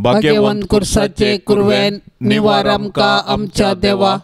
भाग्यवंत कुर्साचे कुरवेन निवार आमकां आमच्या देवा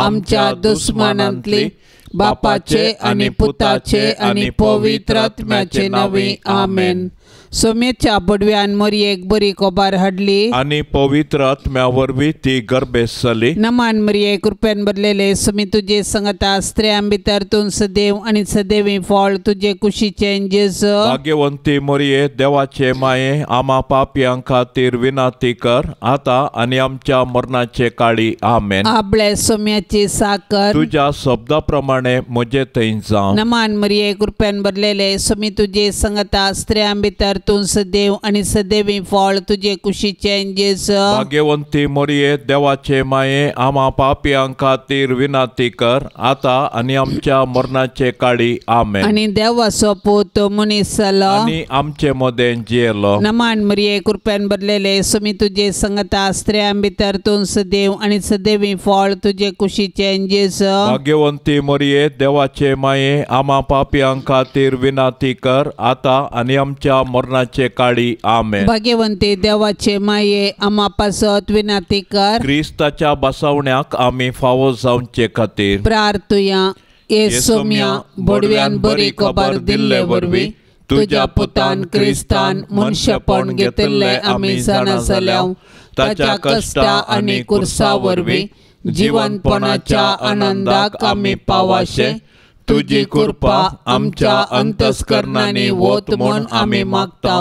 आमच्या दुस्मानांतली बापाचे आनी पुताचे आनी पवित्र आत्म्याचे नांवी आमेन. सोम्याच्या बडव्यान मरियेक बरी खबर हाडली आनी पवित्र आत्म्या वरवीं ती गर्भेस्त जाली. नमान मरिये कृपेन भरलेले सुमी तुजे संगता स्त्रियां भितर तूं सदैव आनी सदैवी फळ तुजे कुशीचें जेजू. भाग्यवंती मरिये देवाचे माये आमा पापयां खातीर विनंती कर आतां आनी आमच्या मरणाचे काळी आमेन. आपले सोम्याची साकर तुज्या शब्दा प्रमाणे म्हजे थंय जावं. नमान मरिये कृपेन भरलेले सुमी तुजे संगता स्त्रियां भितर तूं सदैव आनी सदैवी फळ तुजे कुशीचें जेजू. भाग्यवंती मरिये देवाचे माये आमा पापयां खातीर विनंती कर आतां आनी आमच्या मरणाचे काळी आमेन. आनी देवाचो पूत मनीस जालो आनी आमचे मदें जियेलो. नमान मरिये कृपेन भरलेले सुमी तुजे संगता स्त्रियां भितर तूं सदैव आनी सदैवी फळ तुजे कुशीचें जेजू. भाग्यवंती मरिये देवाचे माये आमा पापयां खातीर विनंती कर आतां आनी आमच्या मरणाचे काळी आमेन. भाग्यवंती देवाचे माये आमा पासत विनंती कर. क्रिस्ताच्या बसवण्याक आमी फावो जावचे खातीर प्रार्थुया. येसुम्या बडव्यान बरी खबर दिल्ले वरवीं तुज्या पुतान क्रिस्तान मनशेपण घेतिल्लें आमी जाणा जाल्या. ताच्या कश्टा आनी कुर्सा वरवीं जिवनपणाच्या आनंदाक आमी पावाशे तुजी कृपा आमच्या अंतस्करणांनी वत म्हूण आमी मागता.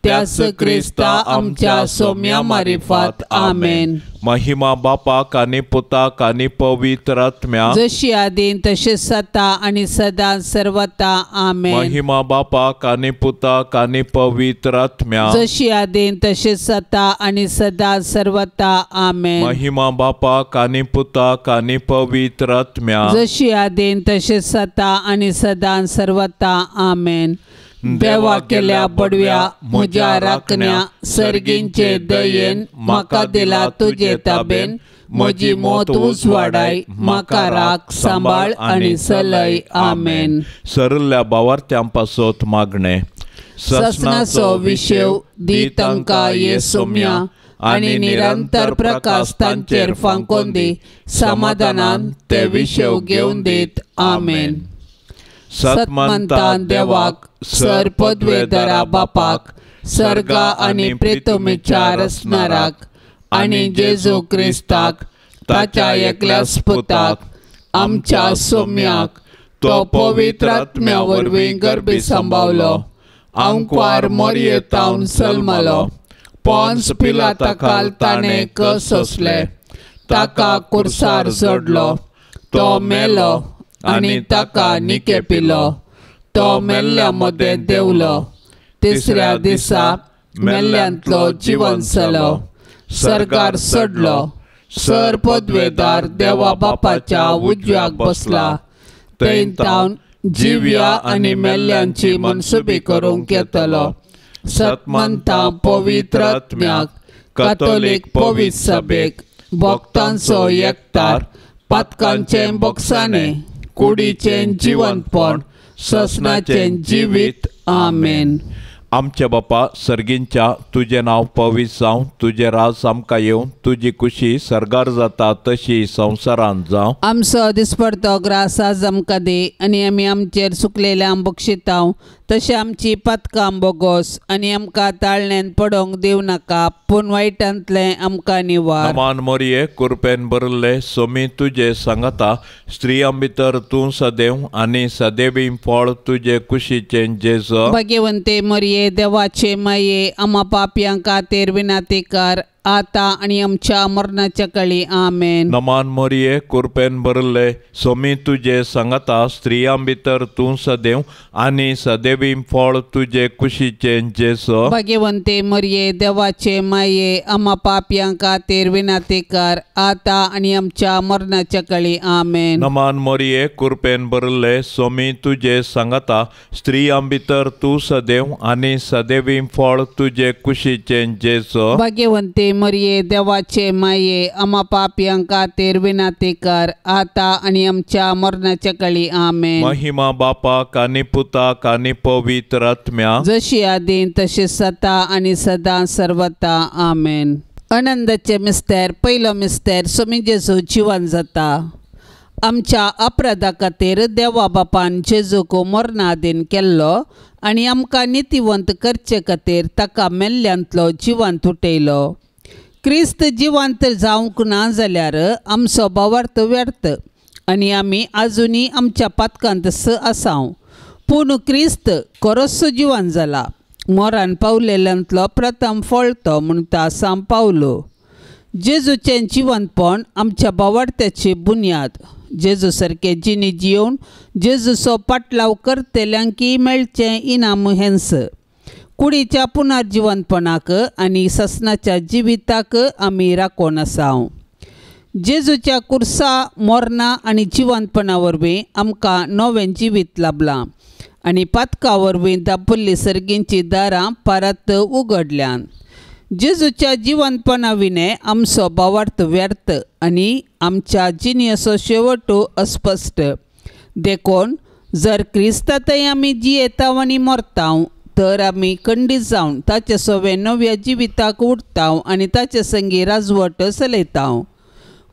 त्याच क्रिस्ता आमच्या सोम्या मारिफात आमेन. महिमा बापाक आनी पुताक आनी पवित्र आत्म्या जशी आदीन तशें सता आनी सदां सर्वता आमेन. महिमा बापाक आनी पुताक आनी पवित्र आत्म्या जशी आदीन तशें सता आनी सदां सर्वता आमेन. महिमा बापाक आनी पुताक आनी पवित्र आत्म्या जशी आदीन तशें सता आनी सदां सर्वता आमेन. देवा केल्या बडव्या म्हज्या राखण्या सर्गींचे दयेन म्हाका दिला तुजे ताबेन म्हजी मोत उजवाडाय म्हाका राख सांबाळ आनी सलय आमेन. सरल्या भावार्थ्यां पासत मागणें. ससनाचो विशेव दी तांकां येसुम्या आनी निरंतर प्रकाश तांचेर फांकोन दी समाधानान ते विशेव घेवन दीत आमेन. सतमंतान देवाक सर पदवेदरा बापाक सर्गा आनी प्रितुमीच्या रचणाराक आनी जेजू क्रिस्ताक ताच्या एकल्याच पुताक आमच्या सोम्याक तो पवित्र आत्म्या वरवीं गर्भी सांबावलो आंकवार मोरयेतावन सल्मालो पोन्स पिलाता ताणें कस सोंसले ताका कुर्सार जोडलो तो मेलो आनी ताका निके पिलो तो मेल्ल्या मदें देंवलो तिसऱ्या दिसा मेल्ल्यांतलो जिवन जालो सर्गार चडलो सर पदवेदार देवा बापाच्या उजव्याक बसला थंय तावन जिव्या आनी मेल्ल्यांची मनसुबी करूंक येतलो. सतमंता पवित्र आत्म्याक कातोलीक पवित्र सभेक भक्तांचो एकतार पातकांचें बोगसाणें कुडीचें जिवनपण ससनाचें जिवीत आमेन. आमच्या बापा सर्गींच्या तुजें नांव पवित्र जावं तुजें राज आमकां येवं तुजी कुशी सर्गार जाता तशी संवसारांत जावं. आमचो दिसपडतो ग्रास आज आमकां दी आनी आमी आमचेर सुकलेल्या बक्षितांव तशें आमची पातकां बोगोस आनी आमकां ताळण्यान पडोवंक दिवं नाका पूण वायटांतलें आमकां निवार. मान मोरये कुरपेन भरिल्ले सोमी तुजे सांगता स्त्रियां भितर तूं सदैव आनी सदैवी फळ तुजे कुशीचें जेजू. भाग्यवंते मोरये देवाचे माये आमा पापयां खातीर विनंती कर आतां आनी आमच्या मरणाच्या काळी आमेन. नमान मोरये कुरपेन भरिल्ले सोमी तुजे सांगता स्त्रियां भितर तूं सदैव आनी सदैवी फळ तुजे कुशीचें जेजू. भाग्यवंते मोरये देवाचे माये आमा पापयां खातीर विनंती कर आतां आनी आमच्या मरणाच्या काळी आमेन. नमान मोरये कुरपेन भरिल्ले सोमी तुजे सांगता स्त्रियां भितर तूं सदैव आनी सदैवी फळ तुजे कुशीचें जेजू. भाग्यवंते मरिये देवाचे माये आमा पापयां खातीर विनंती कर आता आनी आमच्या मरणाच्या कळी. आमेन. महिमा बापाक आनी पुताक आनी पवित्र आत्म्याक, जशी आदीं तशी सता आनी सदां सर्वता. आमेन. आनंदाचे मिस्तेर. पयलो मिस्तेर स्वामी जेजू जिवन जाता. आमच्या अपराधा खातीर देवा बापान जेजूक मरणादीन केल्लो आनी आमकां नितीवंत करचे खातीर ताका मेल्ल्यांतलो जिवंत उठयलो. क्रिस्त जिवंत जावंक ना जाल्यार आमचो भावार्थ व्यर्थ आनी आमी आजुनूय आमच्या पातकांत आसाव. पूण क्रिस्त खरोच जिवन जाला, मोरान पावलेल्यांतलो प्रथम फळ तो म्हणटा सांव पावलो. जेजूचें जिवंतपण आमच्या भावार्थ्याची बुन्याद. जेजू सारके जिणी जियोवन जेजूचो पाटलाव करतल्यांकी मेळचें इनाम हेंच. कुडीच्या पुनर्जिवंतपणाक आनी ससनाच्या जिविताक आमी राखून आसाव. जेजूच्या कुर्सा मोरना आनी जिवंतपणा वरवीं आमकां नवें जिवीत लाभलां आनी पातका वरवीं दाबल्ली सर्गींची दारां परत उगडल्यान. जेजूच्या जिवंतपणा विणें आमचो भावार्थ व्यर्थ आनी आमच्या जिणेचो शेवटू अस्पश्ट. देखून जर क्रिस्तांतय आमी जियेताव आनी मरताव तर आमी खंडीत जावन ताचे सवे नव्या जिविताक उठताव आनी ताचे संगी राजवट चलयताव.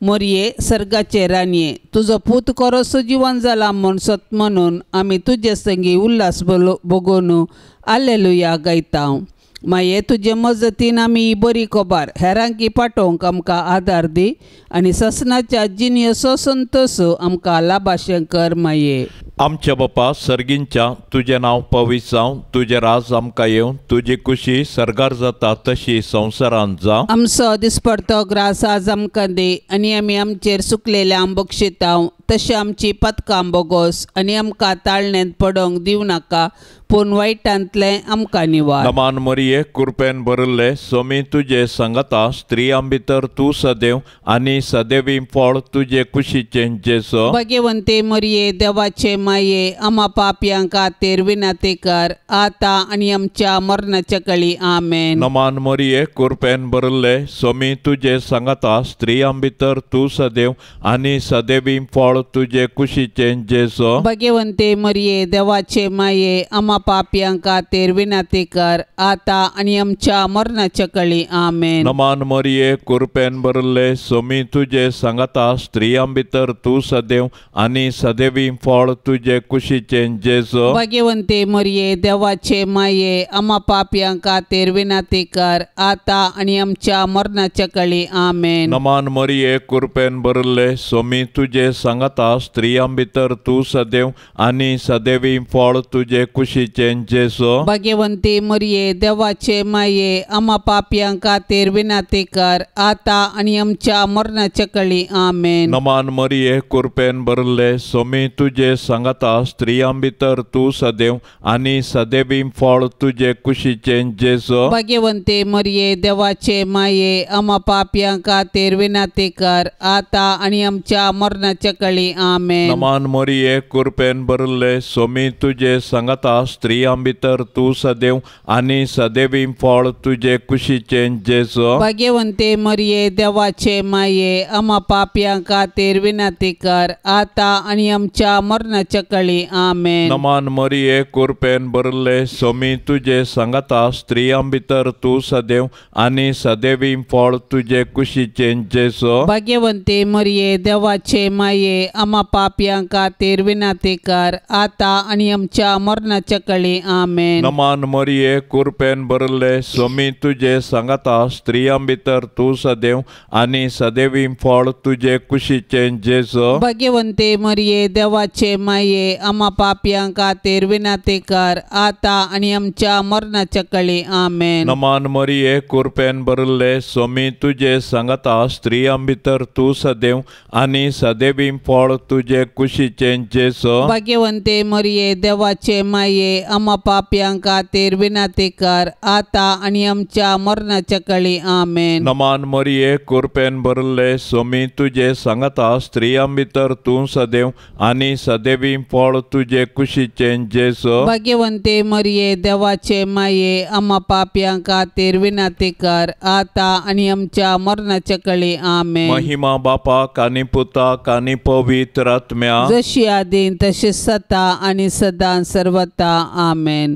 मोरये सर्गाचे राणये, तुजो पूत खरोसो जिवन जाला म्हूण सत म्हणून आमी तुजे संगी उल्हास भोगोवन आलेलुया गायताव. माये तुजे मजतीन आमी ही बरी खबर हेरांकी पाठोवंक आमकां आदार दी आनी ससनाच्या जिणेचो संतोश आमकां लाभाशें कर. माये आमच्या बापा सर्गींच्या, तुजें नांव पवित्र जावं, तुजें राज आमकां येवं, तुजी कुशी सर्गार जाता तशी संवसारांत जावं. आमचो दिसपडतो ग्रास आज आमकां दी आनी आमी आमचेर सुकलेल्या बक्षिताव तशें आमची पदकां बोगोस आनी आमकां ताळण्यांत पडोवंक दिवं नाका, पूण वायटांतलें आमकां निवार. नमान मरिये, कृपेन भरिल्ले, स्वामी तुजे सांगाता, स्त्रियां भितर तूं सदैव आनी सदैवी फळ तुजे कुशीचें जेजू. भाग्यवंते मरिये देवाचे माये आमा पापयां खातीर विनंती कर आता आनी आमच्या मरणाच्या कळी. आमेन. नमान मरिये, कृपेन भरिल्ले, स्वामी तुजे सांगाता, स्त्रियां भितर तूं सदैव आनी सदैवी फळ तुजे कुशीचें जेजू. भाग्यवंते मरिये देवाचे माये आमा पापयां खातीर विनंती कर आता आनी आमच्या मरणाच्या कळी. आमेन. नमान मरिये, कृपेन भरिल्ले, स्वामी तुजे सांगाता, स्त्रियां भितर तूं सदैव आनी सदैवी फळ तुजे कुशीचें जेजू. भाग्यवंते मरिये देवाचे माये आमा पापयां खातीर विनंती कर आता आनी आमच्या मरणाच्या कळी. आमेन. नमान मरिये, कृपेन भरिल्ले, स्वामी तुजे सांगाता, स्त्रियां भितर तूं सदैव आनी सदैवी फळ तुजे कुशीचें जेजू. भाग्यवंती मरिये देवाचे माये आमा पापयां खातीर विनंती कर आता आनी आमच्या मरणाच्या कळी. आमेन. नमान मरिये, कृपेन भरिल्ले, स्वामी तुजे सांगाता, स्त्रियां भितर तूं सदैव आनी सदैवी फळ तुजे कुशीचें जेजू. भाग्यवंती मरिये देवाचे माये आमा पापयां खातीर विनंती कर आता आनी आमच्या मरणाच्या कळी. आमेन. नमान मरिये, कृपेन भरिल्ले, स्वामी तुजे सांगाता, स्त्रियां भितर तूं सदैव आनी सदैवी फळ तुजे कुशीचें जेजू. भाग्यवंते मरिये देवाचे माये आमा पापयां खातीर विनंती कर आता आनी आमच्या मरणाच्या कळी. आमेन. नमान मरिये, कृपेन भरिल्ले, स्वामी तुजे सांगाता, स्त्रियां भितर तूं सदैव आनी सदैवी फळ तुजे कुशीचें जेजू. भाग्यवंते मरिये देवाचे माये आमा पापयां खातीर विनंती कर आता आनी आमच्या मरणाच्या कळी. आमेन. नमान मरिये, कृपेन भरिल्ले, स्वामी तुजे सांगाता, स्त्रियां भितर तूं सदैव आनी सदैवी फळ तुजे कुशीचें जेजू. भाग्यवंते मरिये देवाचे माये आमा पापयां खातीर विनंती कर आता आनी आमच्या मरणाच्या कळी. आमेन. नमान मरिये, कृपेन भरिल्ले, स्वामी तुजे सांगाता, स्त्रियां भितर तूं सदैव आनी सदैवी फळ तुजे कुशीचें जेजू. भाग्यवंते मरिये देवाचे माये माये आमा पापयां खातीर विनंती कर आतां आनी आमच्या मरणाच्या कळी आमेन। नमान मरिये कृपेन भरले सोमी तुजे सांगाता स्त्रियां भितर तूं सदैव आनी सदैवी फळ तुजे कुशीचें जेजू। भाग्यवंते मरिये देवाचे माये आमा पापयां खातीर विनंती कर आतां आनी आमच्या मरणाच्या कळी आमेन। महिमा बापाक आनी पुताक आनी पवित्र आत्म्या जशी आदीन तशी सता आनी सदां सर्वता आमेन।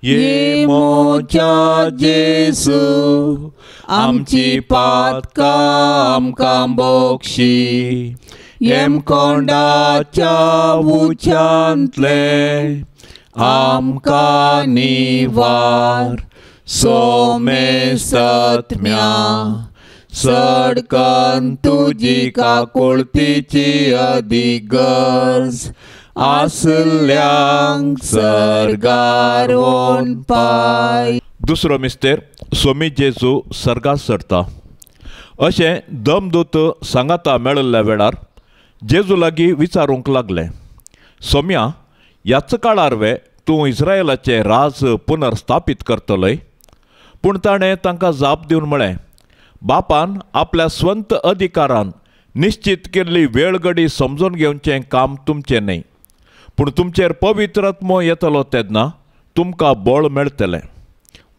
ये मोच्या जेजू आमची पातकां आमकां बोक्षी येमकोंडाच्या उच्यांतले आमकां निवार सोमेसत्म्या सडकन तुजी काकुळतीची अदीक गरज आसल्यांक सर्गार वोन पाय। दुसरो मिस्तेर सोमी जेजू सर्गार सरता अशें दमदूत सांगाता मेळिल्ल्या वेळार जेजू लागीं विचारूंक लागले, सोम्या ह्याच काळार वे तूं इस्रायलाचें राज पुनर्स्थापीत करतलोय? पूण ताणें तांकां जाप दिवन म्हळें, बापान आपल्या स्वंत अधिकारान निश्चित केल्ली वेळगडी समजून घेवचें काम तुमचें न्हय, पूण तुमचेर पवित्र आत्मो येतलो तेन्ना तुमकां बळ मेळटलें।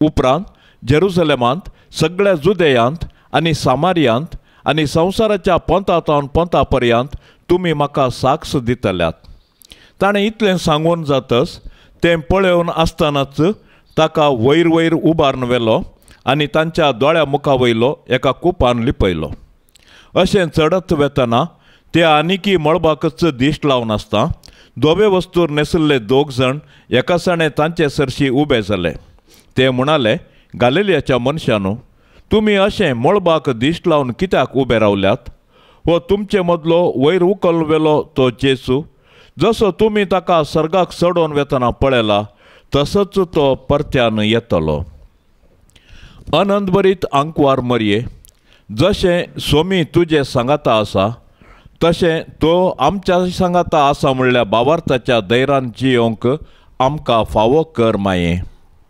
उपरांत जेरुसलेमांत सगळ्या जुदेयांत आनी सामारियांत आनी संवसाराच्या पंथा तावन पंथा पर्यंत तुमी म्हाका साक्ष दितल्यात। ताणें इतलें सांगून जातच तें पळोवन आसतनाच ताका वयर वयर उबारून व्हेलो आनी तांच्या दोळ्या मुखा वयलो एका कुपान लिपयलो। अशें चडत वेतना ते आनिकी मळबाकच दिश्ट लावन आसता धवे वस्तूर न्हेसिल्ले दोग जाण एकासाणे तांचे सरशी उबे जाले। ते म्हणाले, गालिलियाच्या मनशानू तुमी अशें मळबाक दिश्ट लावन कित्याक उबे रावल्यात? हो तुमचे मदलो वयर उकल वेलो तो जेजू जसो तुमी ताका सर्गाक चडोवन वेतना पळयला तसोच तो परत्यान येतलो। आनंदभरीत आंकवार मरये जशें सोमी तुजे सांगाता आसा तशें तो आमच्या सांगाता आसा म्हणल्यार बावार्थाच्या धैर्यान जियोंक आमकां फावो कर माये।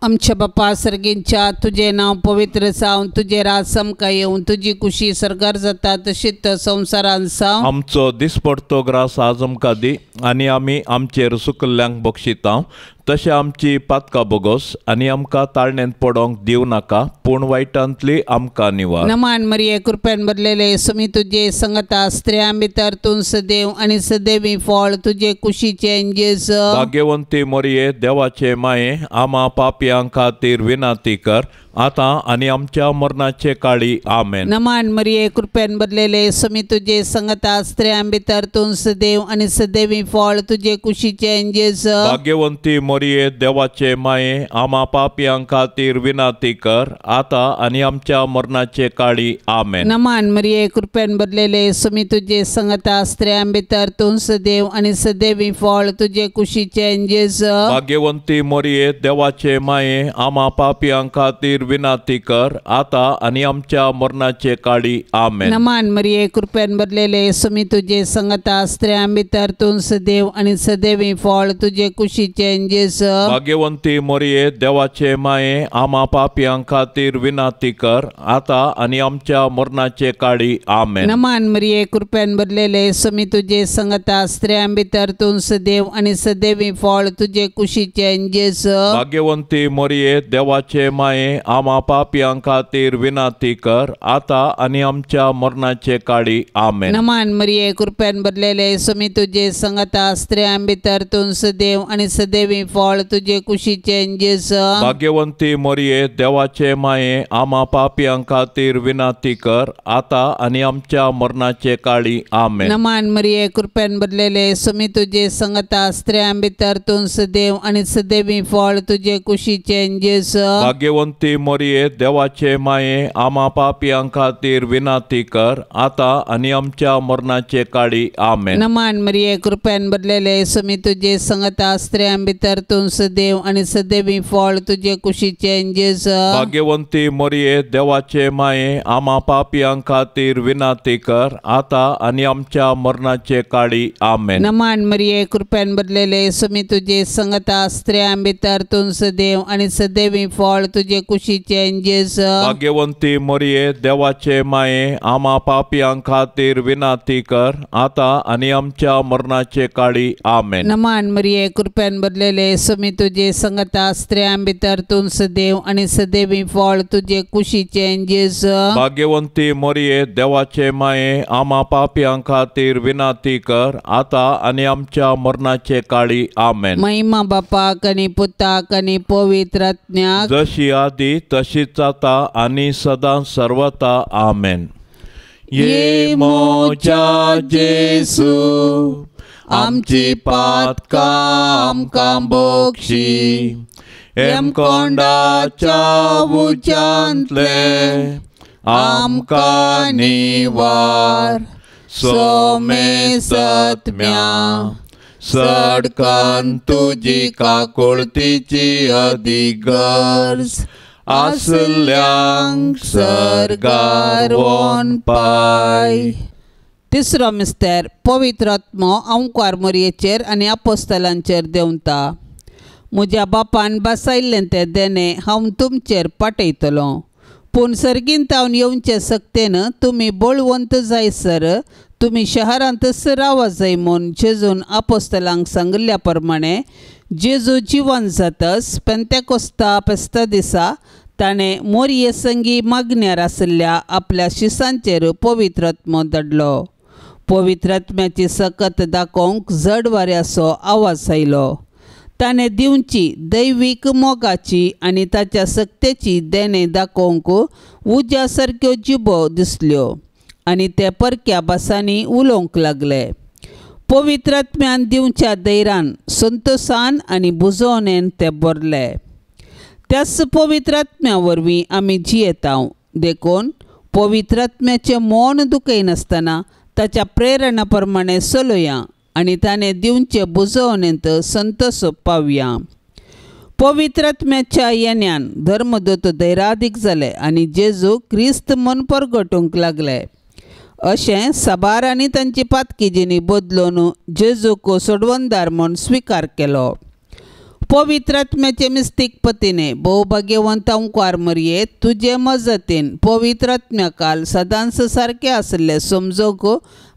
आमच्या बापा सर्गींच्या तुजें नांव पवित्र जावं, तुजें राज समकां येवं, तुजी कुशी सर्गार जाता तशीच संवसारान जावं। आमचो दिसपडतो ग्रास आज आमकां दी आनी आमी आमचेर सुकल्ल्यांक बक्षिता तशें आमची पातकां बोगोस आनी आमकां ताळणेंत पडोंक दिवं नाका पूण वायटांतली आमकां निवार। नमान मरिये कृपेन भरलेले सुमी तुजे संगता स्त्रियां भितर तूं सदैव आनी सदैवी फळ तुजे कुशीचें जेजू। भाग्यवंती मरिये देवाचे माये आमा पापयां खातीर विनंती कर आतां आनी आमच्या मरणाचे काळी आमेन। नमान मरिये कृपेन भरलेले सुमी तुजे संगता स्त्रियां भितर तूं सदैव आनी सदैवी फळ तुजे कुशीचें जेजू। भाग्यवंती मरिये देवाचे माये आमा पापयां खातीर विनंती कर आतां आनी आमच्या मरणाचे काळी आमेन। नमान मरिये कृपेन भरलेले सुमी तुजे संगता स्त्रियां भितर तूं सदैव आनी सदैवी फळ तुजे कुशीचें जेजू। भाग्यवंती मरिये देवाचे माये आमा पापयां खातीर विनंती कर आतां आनी आमच्या मरणाचे काळी आमेन। नमान मरिये कृपेन भरलेले सुमी तुजे संगता स्त्रियां भितर तूं सदैव आनी सदैवी फळ तुजे कुशीचें जेजू। भाग्यवंती मरिये देवाचे माये आमा पापयां खातीर विनंती कर आतां आनी आमच्या मरणाचे काळी आमेन। नमान मरिये कृपेन भरलेले सुमी तुजे संगता स्त्रियां भितर तूं सदैव आनी सदैवी फळ तुजे कुशीचें जेजू। भाग्यवंती मरिये देवाचे माये आमा पापयां खातीर विनंती कर आतां आनी आमच्या मरणाचे काळी आमेन। नमान मरिये कृपेन भरलेले सुमी तुजे संगता स्त्रियां भितर तूं सदैव आनी सदैवी फळ तुजे कुशीचें जेजू। भाग्यवंती मरिये देवाचे माये आमा पापयां खातीर विनंती कर आतां आनी आमच्या मरणाचे काळी आमेन। नमान मरिये कृपेन भरलेले सुमी तुजे संगता स्त्रियां भितर तूं सदैव आनी सदैवी फळ तुजे कुशीचें जेजू। भाग्यवंती मोरये देवाचे माये आमा पापयां खातीर विनाती कर आतां आनी आमच्या मरणाचे काळी आमेन। नमान मरिये कृपेन भरलेले स्वामी तुजे संगता स्त्रियां भितर तूं सदैव आनी सदैवी फळ तुजे कुशीचे जेजू। भाग्यवंती मोरये देवाचे माये आमा पापयां खातीर विनाती कर आतां आनी आमच्या मरणाचे काळी आमेन। नमान मरिये कृपेन भरलेले स्वामी तुजे संगता स्त्रियां भितर तूं सदैव आनी सदैवी फळ तुजे कुशीचे जेजू। भाग्यवंती मोरये देवाचे माये आमा पापयां खातीर विनाती कर आतां आनी आमच्या मरणाचे काळी आमेन। नमान मरिये कृपेन भरलेले स्वामी तुजे संगता स्त्रियां भितर तूं सदैव आनी सदैवी फळ तुजे कुशीचे जेजू। भाग्यवंती मोरये देवाचे माये आमा पापयां खातीर विनाती कर आतां आनी आमच्या मरणाचे काळी आमेन। महिमा बापाक आनी पुताक आनी पवित्र आत्म्याक जशी आदी तशीच आतां आनी सदां सर्वता आमेन। ये मोजा जेसू आमची पातकां आमकां बक्षी हेमकोंडाच्या उज्यांतले आमकां निवार सोमेसत्म्या सडकन तुजी काकुळतीची अदीक गरज आसल्यांक सर्गार वोन पाय। तिसरो मिस्तेर पवित्र आत्मो अंकार मोरयेचेर आनी आपोस्तलांचेर देंवता। म्हज्या बापान बसायल्लें तें देणें हांव तुमचेर पाटयतलो पूण सर्गीन तावन येवचे सक्तेन तुमी बळवंत जायसर तुमी शहरांतच रावा जाय म्हूण जेजून आपोस्तलांक सांगिल्ल्या प्रमाणे जेजू जिवन जातच पेंतेकोस्ता फेस्ता दिसा ताणें मोरये संगी मागण्यार आशिल्ल्या आपल्या शिसांचेर पवित्र आत्मो धाडलो। पवित्र आत्म्याची सकत दाखोवंक जड वाऱ्याचो आवाज आयलो। ताणें दिवची दैवीक मोगाची आनी ताच्या सक्तेची देणें दाखोवंक उज्या सारक्यो जिबो दिसल्यो आनी ते परक्या भासांनी उलोवंक लागले। पवित्र आत्म्यान दिवच्या धैर्यान संतोसान आनी बुजोवणेन ते भरले। त्याच पवित्र आत्म्या वरवीं आमी जियेता देखून पवित्र आत्म्याचें मन दुखयनासतना ताच्या प्रेरणा प्रमाणे चलोया आनी ताणें दिवचे बुजोवणेंत संतोष पावया। पवित्र आत्म्याच्या येण्यान धर्मदूत धैरादीक जाले आनी जेजू क्रिस्त म्हूण परगटूंक लागले। अशें साबारांनी तांची पातकी बदलून जेजूक सोडवणदार म्हूण स्विकार केलो। पवित्र आत्म्याचे मिस्तीक पतीने भोवभाग्यवंत अंकार मरये तुजे मजतीन पवित्र आत्म्या काल सदांच सारकें आसलें समजूंक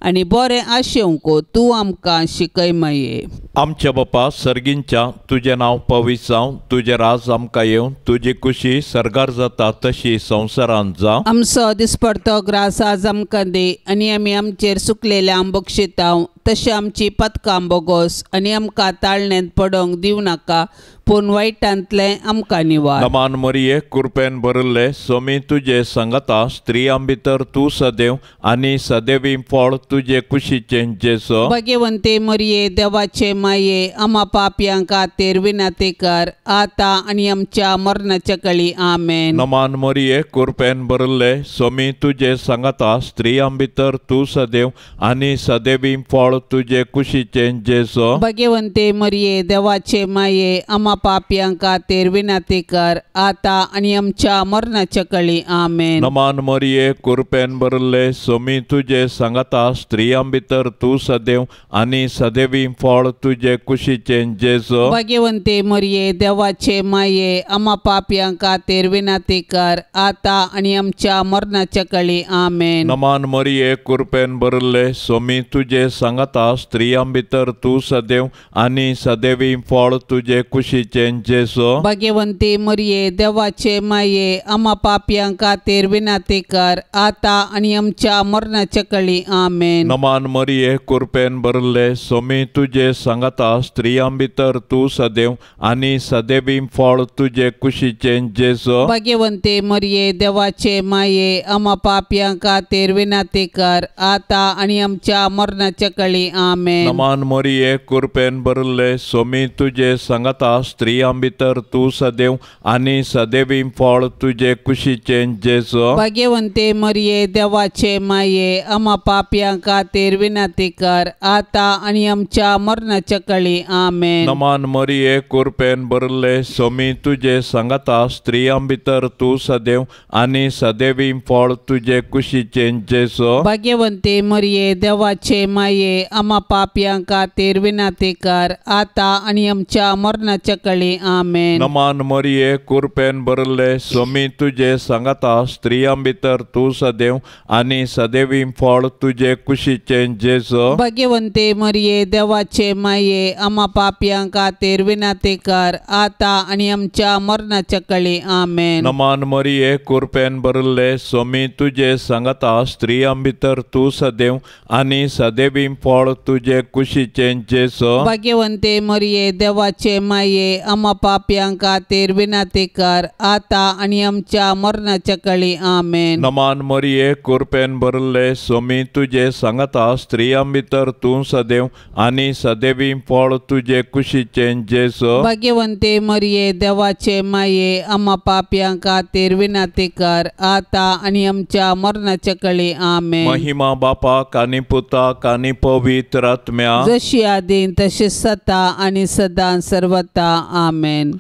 आनी बरें आशेवंक तूं आमकां शिकय माये। आमच्या बापा सर्गींच्या तुजें नांव पवित्र जावं, तुजें राज आमकां येवं, तुजी कुशी सर्गार जाता तशी संवसारांत जावं। आमचो दिसपडतो ग्रास आज आमकां दी आनी आमी आमचेर सुकलेल्या बक्षितांव तशें आमची पदकां बोगोस आनी आमकां ताळण्यांत पडोवंक दिवं नाका पूण वायटांतलें आमकां निवार। नमान मरिये कृपेन भरिल्ले स्वामी तुजे संगता स्त्रियां भितर तूं सदैव आनी सदैवी फळ तुजे कुशीचें जेजू। भाग्यवंते मरिये देवाचे माये आमा पापयां खातीर विनंती कर आतां आनी आमच्या मरणाच्या कळी आमेन। नमान मरिये कृपेन भरिल्ले स्वामी तुजे संगता स्त्रियां भितर तूं सदैव आनी सदैवी फळ तुजे कुशीचें जेजू। भाग्यवंते मरिये देवाचे माये आमा पापयां खातीर विनंती कर आतां आनी आमच्या मरणाच्या कळी आमेन। नमान मरिये कृपेन भरिल्ले स्वामी तुजे संगता स्त्रियां भितर तूं सदैव आनी सदैवी फळ तुजे कुशीचें जेजू। भाग्यवंते मरिये देवाचे माये आमा पापयां खातीर विनंती कर आतां आनी आमच्या मरणाच्या कळी आमेन। नमान मरिये कृपेन भरिल्ले स्वामी तुजे संगता स्त्रियां भितर तूं सदैव आनी सदैवी फळ तुजे कुशीचें जेजू। भाग्यवंती मरिये देवाचे माये आमा पापयां खातीर विनंती कर आतां आनी आमच्या मरणाच्या कळी आमेन। नमान मरिये कृपेन भरिल्ले स्वामी तुजे संगता स्त्रियां भितर तूं सदैव आनी सदैवी फळ तुजे कुशीचें जेजू। भाग्यवंती मरिये देवाचे माये आमा पापयां खातीर विनंती कर आतां आनी आमच्या मरणाच्या कळी आमेन। नमान मरिये कृपेन भरिल्ले स्वामी तुजे संगता स्त्रियां भितर तूं सदैव आनी सदैवी फळ तुजे कुशीचें जेजू। भाग्यवंते मरिये देवाचे माये आमा पापयां खातीर विनंती कर आतां आनी आमच्या मरणाच्या कळी। आमेन। नमान मरिये कृपेन भरले स्वामी तुजे सांगाता स्त्रियां भितर तूं सदैव आनी सदैवी फळ तुजे कुशीचें जेजू। भाग्यवंते मरिये देवाचे माये आमा पापयां खातीर विनंती कर आतां आनी आमच्या मरणाच्या कळी। आमेन। नमान मरिये कृपेन भरले स्वामी तुजे सांगाता स्त्रियां भितर तूं सदैव आनी सदैवी फळ तुजे कुशीचें जेजू। भाग्यवंते मरिये देवाचे माये आमा पापयां खातीर विनंती कर आतां आनी आमच्या मरणाच्या कळी। आमेन। नमान मरिये कृपेन भरले स्वामी तुजे सांगाता स्त्रियां भितर तूं सदैव आनी सदैवी फळ तुजे कुशीचें जेजू। भाग्यवंते मरिये देवाचे माये आमा पापयां खातीर विनंती कर आतां आनी आमच्या मरणाच्या कळी। आमेन। नमान मरिये कृपेन भरले स्वामी तुजे सांगाता स्त्रियां भितर तूं सदैव आनी सदैवी फळ तुजे कुशीचें जेजू। भाग्यवंते मरिये देवाचे माये आमा पापयां खातीर विनंती कर आतां आनी आमच्या मरणाच्या कळी। आमेन। महिमा बापाक आनी पुताक आनी पवित्र आत्म्याक, जशी आदीन तशी सता आनी सदां सर्वता। आमेन।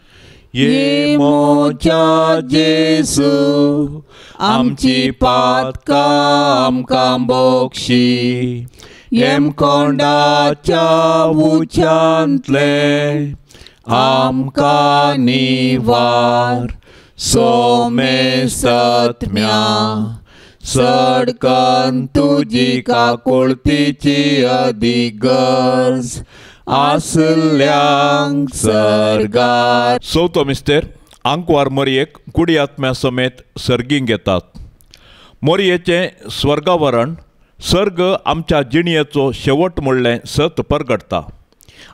ये मोच्या जेजू आमची पातकां आमकां बोक्षी, येमकोंडाच्या उच्यांतले आमकां निवार, सोमेसत्म्या सडकन तुजी काकुळतीची अदीक गरज आसल्यांक सर्गार। चवथो मिस्तेर आंकवार मोरयेक कुडी आत्म्या समेत सर्गींक येतात। मोरयेचें स्वर्गावरण सर्ग आमच्या जिणयेचो शेवट म्हणलें सत परगटता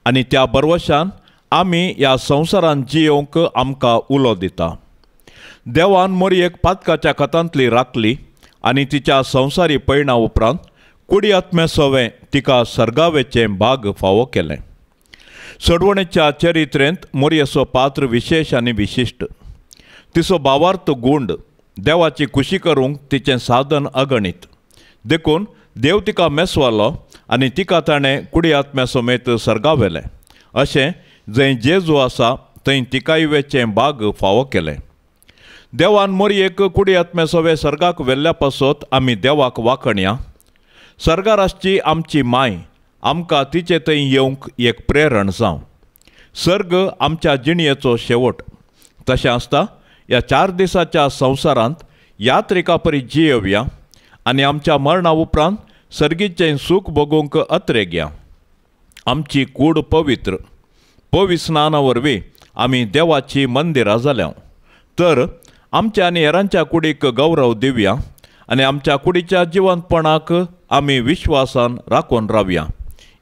आनी त्या बरवशान आमी ह्या संवसारांत जियोवंक आमकां उलो दिता। देवान मोरयेक पातकाच्या खतांतली राखली आनी तिच्या संवसारी पयणा उपरांत कुडी आत्म्या सवें तिका सर्गावेचें भाग फावो केलें। सडवणेच्या चरित्रेंत मोरयेचो पात्र विशेश आनी विशिश्ट। तिचो भावार्थ गूंड देवाची खुशी करूंक तिचें साधन अगणीत, देखून देव तिका मेसवालो आनी तिका ताणें कुडी आत्म्या समेत सर्गावेलें। अशें जंय जेजू आसा थंय तिकाय वेचें भाग फावो केलें। देवान मोरयेक कुडी आत्म्या सवें सर्गाक व्हेल्ल्या पासत आमी देवाक वाखणया। सर्गार आसची आमची माय आमकां तिचे थंय येवंक एक प्रेरण जावं। सर्ग आमच्या जिणयेचो शेवट। तशें आसता ह्या 4 दिसाच्या संवसारांत यात्रिका परी जियेवया आनी आमच्या मरणा उपरांत सर्गीचें सूख भोगूंक अत्रेगया। आमची कूड पवित्र पवित्र स्नाना वरवीं आमी देवाची मंदिरां जाल्या, तर आमच्या आनी हेरांच्या कुडीक गौरव दिवया आनी आमच्या कुडीच्या जिवंतपणाक आमी विश्वासान राखून रावया।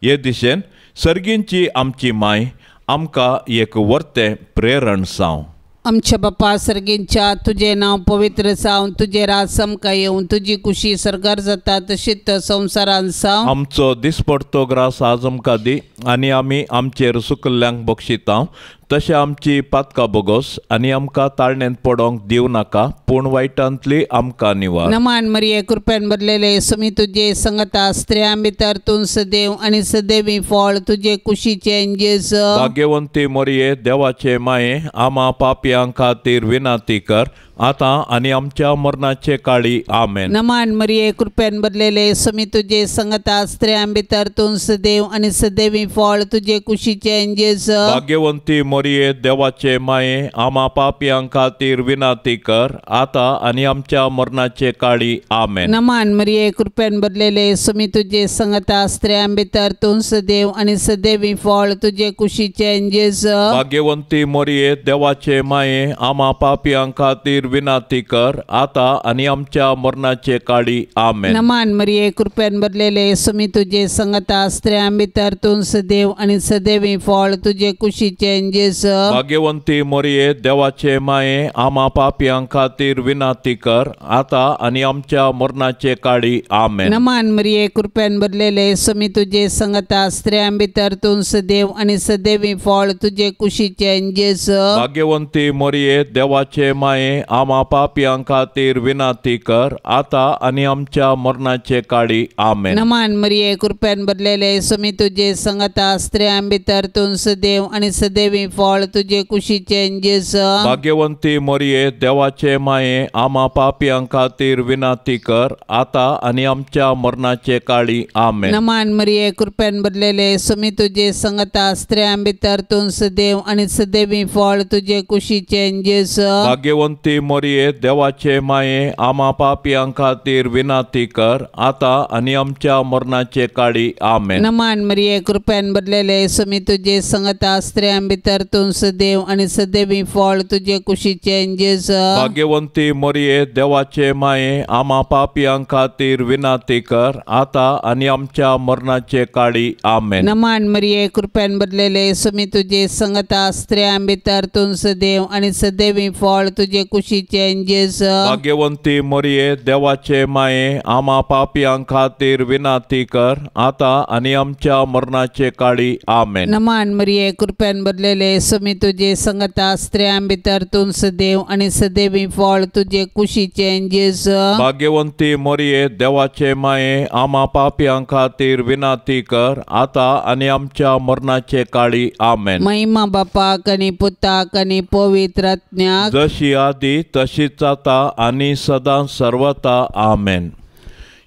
हे दिशेन सर्गींची आमची माय आमकां एक वर्तें प्रेरण जावं। आमच्या बापा सर्गींच्या तुजें नांव पवित्र जावं, तुजें राज आमकां येवं, तुजी कुशी सर्गार जाता तशीच संवसारांत जावं। आमचो दिसपडतो ग्रास आज आमकां दी आनी आमी आमचेर सुकल्ल्यांक बक्षिता तशें आमची पातकां बोगोस आनी आमकां ताळणेंत पडोंक दिवं नाका, पूण वायटांतली आमकां निवार। नमान मरिये कृपेन भरलेले स्वामी तुजे संगता, स्त्रियां भितर तूं सदैव आनी सदैवी फळ तुजे कुशीचें जेजू। भाग्यवंती मरिये देवाचे माये आमा पापयां खातीर विनंती कर आतां आनी आमच्या मरणाचे काळी। आमेन। नमान मरिये कृपेन भरलेले स्वामी तुजे संगता, स्त्रियां भितर तूं सदैव आनी सदैवी फळ तुजे कुशीचें जेजू। भाग्यवंती मरिये देवाचे माये आमा पापयां खातीर विनंती कर आतां आनी आमच्या मरणाचे काळी। आमेन। नमान मरिये कृपेन भरलेले स्वामी तुजे संगता, स्त्रियां भितर तूं सदैव आनी सदैवी फळ तुजे कुशीचें जेजू। भाग्यवंती मरिये देवाचे माये आमा पापयां खातीर खातीर विनंती कर आता आनी आमच्या मरणाचे काळी. आमेन. नमान मरिये कृपेन भरलेले सुमी तुजे संगता स्त्रियां भितर तूं सदैव आनी सदैवी फळ तुजे कुशीचे जेजू. भाग्यवंती मरिये देवाचे माये आमा पापयां खातीर विनंती कर आता आनी आमच्या मरणाचे काळी. आमेन. नमान मरिये कृपेन भरलेले सुमी तुजे संगता स्त्रियां भितर तूं सदैव आनी सदैवी फळ तुजे कुशीचे जेजू. भाग्यवंती मरिये देवाचे माये आमा पापयां खातीर विनंती कर आता आनी आमच्या मरणाचे काळी. आमेन. नमान मरिये कृपेन भरलेले सुमी तुजे संगता स्त्रियां भितर तूं सदैव आनी सदैवी फळ तुजे कुशीचे जेजू. भाग्यवंती मरिये देवाचे माये आमा पापयां खातीर विनंती कर आता आनी आमच्या मरणाचे काळी. आमेन. नमान मरिये कृपेन भरलेले सुमी तुजे संगता स्त्रियां भितर तूं सदैव आनी सदैवी फळ तुजे कुशीचे जेजू. भाग्यवंती मरिये देवाचे माये आमा पापयां खातीर विनंती कर आता आनी आमच्या मरणाचे काळी. आमेन. नमान मरिये कृपेन भरलेले सुमी तुजे संगता स्त्रियां भितर तूं सदैव आनी सदैवी फळ तुजे कुशीचे जेजू. भाग्यवंती मरिये देवाचे माये आमा पापयां खातीर विनंती कर आता आनी आमच्या मरणाचे काळी. आमेन. नमान मरिये कृपेन भरलेले सुमी तुजे संगता स्त्रियां भितर तूं सदैव आनी सदैवी फळ तुजे कुशीचे जेजू. भाग्यवंती मरिये देवाचे माये आमा पापयां खातीर विनंती कर आता आनी आमच्या मरणाचे काळी. आमेन. नमान मरिये कृपेन भरलेले सुमी तुजे संगता स्त्रियां भितर तूं सदैव आनी सदैवी फळ तुजे कुशीचे जेजू. भाग्यवंती मरिये देवाचे माये आमा पापयां खातीर विनंती कर आता आनी आमच्या मरणाचे काळी. आमेन. महिमा बापाक आनी पुताक आनी पवित्र आत्म्याक, जशी आदी तशीच आता आनी सदां सर्वता. आमेन.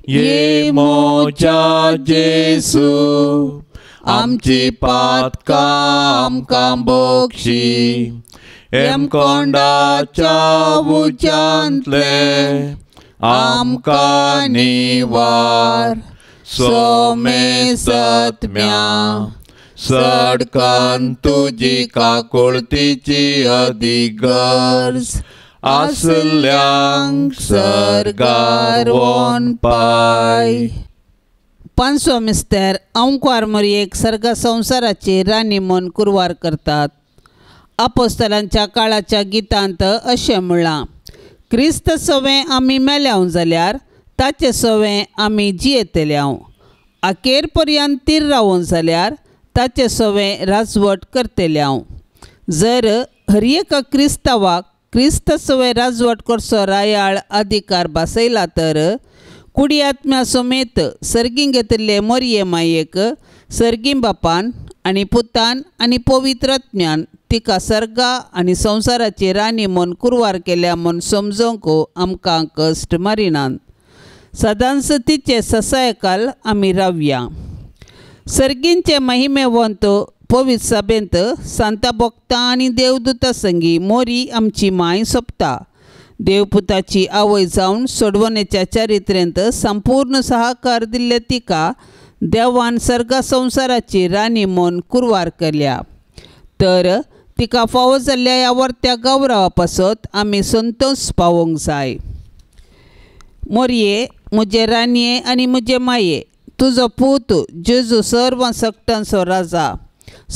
ये मोजा जेसू आमची पातकां आमकां बक्षी हेमकोंडाच्या उज्यांतले आमकां निवार सोमेसत्म्या सडकन तुजी काकुळतीची अदीक गरज आसल्यांक सर्गार वोन पाय. पांचवो मिस्तर अंकुवार मोरयेक सर्ग संवसाराची राणी म्हूण कुरवार करतात. अपोस्तलांच्या काळाच्या गितांत अशें म्हणलां, क्रिस्त सवें आमी मेल्याव जाल्यार ताचे सवें आमी जियेतल्याव, अखेर पर्यंत तीर रावून जाल्यार ताचे सवें राजवट करतल्याव. जर हर एका क्रिस्तांवाक क्रिस्त सवें राजवट करचो रायाळ अधिकार भासयला तर कुडी आत्म्या समेत सर्गीं घेतिल्ले मोरये मायेक सर्गीं बापान आनी पुतान आनी पवित्र आत्म्यान तिका सर्गा आनी संवसाराची राणी म्हूण कुरवार केल्या म्हूण समजूंक आमकां कश्ट मारिनात. सदांच तिचे ससायकाल आमी रावया. सर्गींचे महिमेवंत पवित्र सभेंत सांता भक्तां आनी देवदूता संगी मोरी आमची माय सोंपता. देवपुताची आवय जावन सोडवणेच्या चरित्रेंत संपूर्ण सहकार दिल्ले तिका देवान सर्गा संवसाराची राणी म्हूण कुरवार केल्या तर तिका फावो जाल्ल्या ह्या वर्त्या गौरवा पासत आमी संतोश पावोवंक जाय. मोरये म्हजे राणये आनी म्हजे माये, तुजो पूत जेजू सर्व सक्तांचो राजा,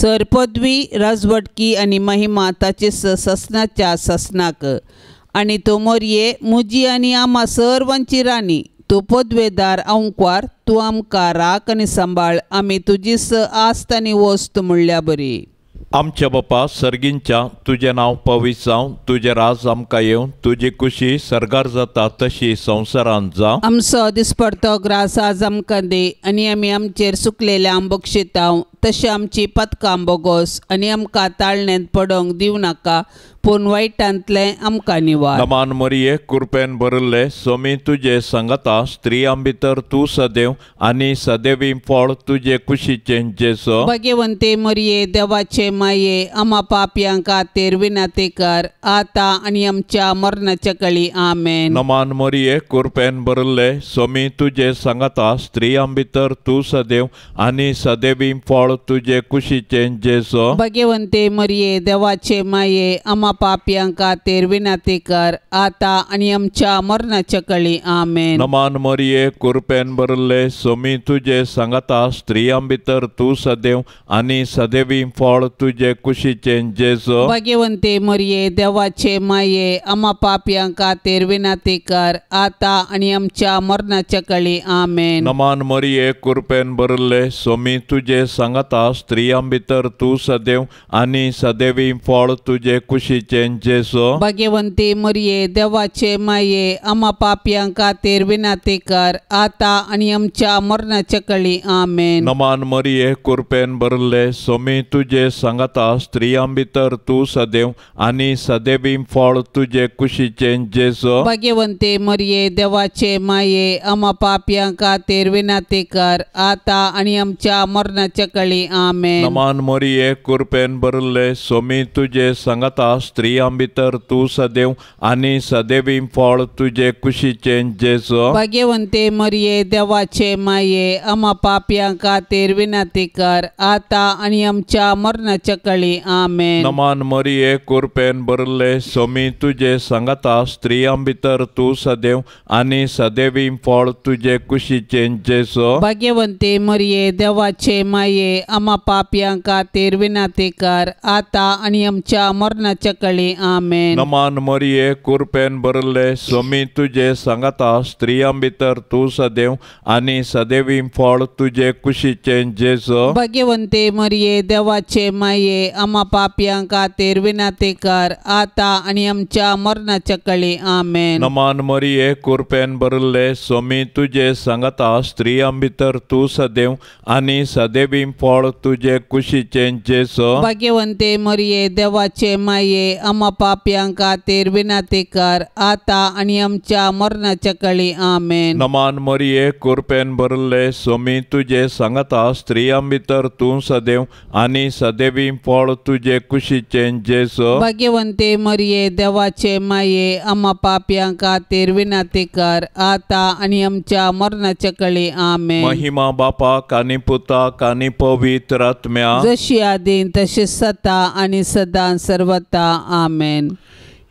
सर पदवी राजवटकी आनी महिमा ताची ससनाच्या ससनाक, आनी तूं मोरये म्हजी आनी आमा सर्वांची राणी, तूं पदवेदार अंकवार, तूं आमकां राख आनी सांबाळ, आमी तुजीच आस्त आनी वस्त म्हणल्या बरी. आमच्या बापा सर्गींच्या तुजें नांव पवित्र जावं, तुजें राज आमकां येवं, तुजी कुशी सर्गार जाता तशी संवसारांत जावं. आमचो दिसपडतो ग्रास आज आमकां दी आनी आमी आमचेर सुकलेल्या बक्षितांव तशें आमची पदकां बोगोस आनी आमकां ताळण्यांत पडोवंक दिवं नाका पूण वायटांतलें आमकां निवार. नमान मरिये कृपेन भरिल्ले स्वामी तुजे संगता, स्त्रियां भितर तूं सदैव आनी सदैवी फळ तुजे कुशीचें जेजू. भगवंते मरिये देवाचे माये आमा पापयां खातीर विनंती कर आतां आनी आमच्या मरणाच्या कळी. आमेन. नमान मरिये कृपेन भरिल्ले स्वामी तुजे संगता, स्त्रियां भितर तूं सदैव आनी सदैवी फळ फळ तुजे कुशीचें जेजू। भगवंते मरिये देवाचे माये आमा पापयां खातीर विनंती कर आता आनी आमच्या मरणाच्या कळी आमेन। नमान मरिये कृपेन भरले सोमी तुजे सांगाता स्त्रियां भितर तूं सदैव आनी सदैवी फळ तुजे कुशीचें जेजू। भगवंते मरिये देवाचे माये आमा पापयां खातीर विनंती कर आता आनी आमच्या मरणाच्या कळी आमेन। नमान मरिये कृपेन भरले सोमी तुजे सांगाता स्त्रियां भितर तूं सदैव आनी सदैवी फळ तुजे कुशीचें जेजू। भगवंती मरिये देवाचे माये आमा पापयां खातीर विनंती कर आता आनी आमच्या मरणाच्या कळी आमेन। नमान मरिये कृपेन भरले सोमी तुजे सांगाता स्त्रियां भितर तूं सदैव आनी सदैवी फळ तुजे कुशीचें जेजू। भगवंती मरिये देवाचे माये आमा पापयां खातीर विनंती कर आता आनी आमच्या मरणाच्या कळी आमेन। नमान मरिये कृपेन भरले सोमी तुजे सांगाता स्त्रियां भितर तूं सदैव आनी सदैवी फळ तुजे कुशीचें जेजू। भगवंते मरिये देवाचे माये आमा पापयां खातीर विनंती कर आता आनी आमच्या मरणाच्या कळी आमेन। नमान मरिये कृपेन भरले सोमी तुजे सांगाता स्त्रियां भितर तूं सदैव आनी सदैवी फळ तुजे कुशीचें जेजू। भगवंते मरिये देवाचे माये आमा पापयां खातीर विनंती कर आता आनी आमच्या मरणाच्या कळी आमेन। नमान मरिये कृपेन भरले सोमी तुजे सांगाता स्त्रियां भितर तूं सदैव आनी सदैवी फळ तुजे कुशीचें जेजू। भगवंते मरिये देवाचे माये आमा पापयां खातीर विनंती कर आता आनी आमच्या मरणाच्या कळी आमेन। नमान मरिये कृपेन भरले सोमी तुजे सांगाता स्त्रियां भितर तूं सदैव आनी सदैवी फळ तुजे कुशीचें जेजू। भगवंते मरिये देवाचे माये आमा पापयां खातीर विनंती कर आता आनी आमच्या मरणाच्या कळी आमेन। नमान मरिये कृपेन भरले सोमी तुजे सांगाता स्त्रियां भितर तूं सदैव आनी सदैवी फळ तुजे कुशीचें जेजू। भगवंते मरिये देवाचे माये आमा पापयां खातीर विनंती कर आता आनी आमच्या मरणाच्या कळी आमेन। महिमा बापाक आनी पुताक आनी पवित्र आत्म्याक, जशी आदीन तशी सता आनी सदां सर्वता आमेन।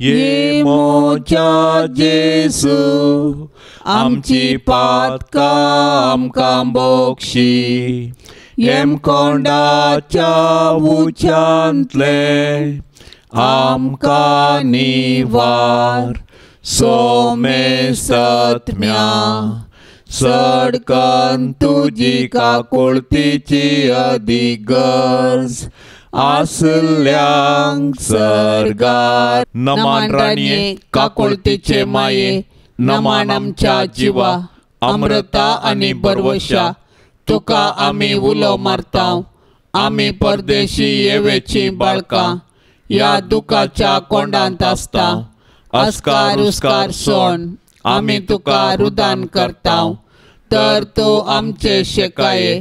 ये मोच्या जेजू आमची पातकां आमकां बोक्षी, येमकोंडाच्या उच्यांतले आमकां निवार, सोमे सत्म्या सडकन तुजी काकुळतीची अदीक गरज आसल्यांक सर्गार। नमान राणये काकुळतीचे माये, नमान आमच्या जिवा अमृता आनी बरवशा, तुका आमी उलो मारता, आमी परदेशी येवेची बाळकां ह्या दुखाच्या कोंडांत आसता, अस्कार उस्कार सोण आमी तुका रुदान करता, तर तूं आमचे शेकाये